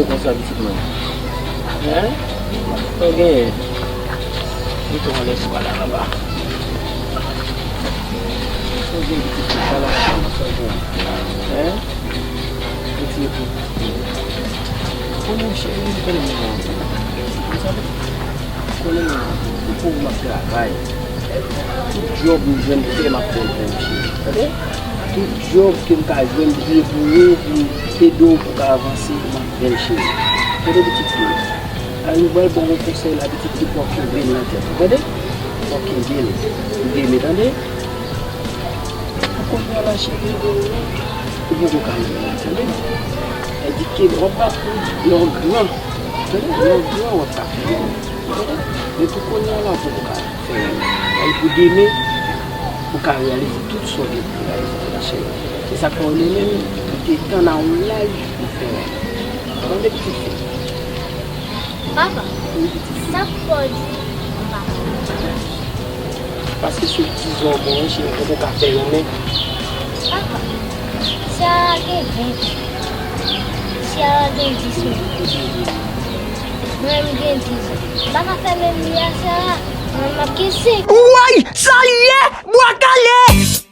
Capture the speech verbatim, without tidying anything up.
Konsa pitit mwen. Hein? Sa w genyen? Mete w anlè swa la anba. Sa w gen pitit mwen? Sa la anba, sa w gen? Hein? Retire pou. Konnen cheri, konnen mwen. Ou sa vle? Konnen mwen. Ou pou m ap travay. Tout djòb m jwenn fè, m ap fè l pou ou cheri. Tande? Tout djòb ke m ka jwenn, m bliye pou ou, pou m ede w, pou w ka avanse, m ap fè l cheri. Tande pitit mwen. A nou pral ba w yon konsèy la pitit, se pou w kenbe l nan tèt ou, tande? Pou w kenbe l. Ou kenbe, tande? Pou kounye a la, cheri, ou poko ka menm, tande? Sa di ke w ap bat pou lè w gran, tande? Lè w gran, w ap ka fè l, tande? Men pou kounye a la, ou poko ka fè l. Sa di pou demen, ou ka reyalize tout sa w te vle reyalize, cheri. Se sa k fè w menm, ou te tann a yon laj pou fè l. Tande, pitit fi. Papa, sa k fè w di m pa ka fè l? Paske sou dizon bon, cheri, ou poko ka fè l, men. Papa, Sara gen ven an. Sara gen dis an. Mwen, m gen diz an. M pa ka fè menm li a Sara. Mwen, m ap gen senk. Woy! Sa l ye? Bwa kale!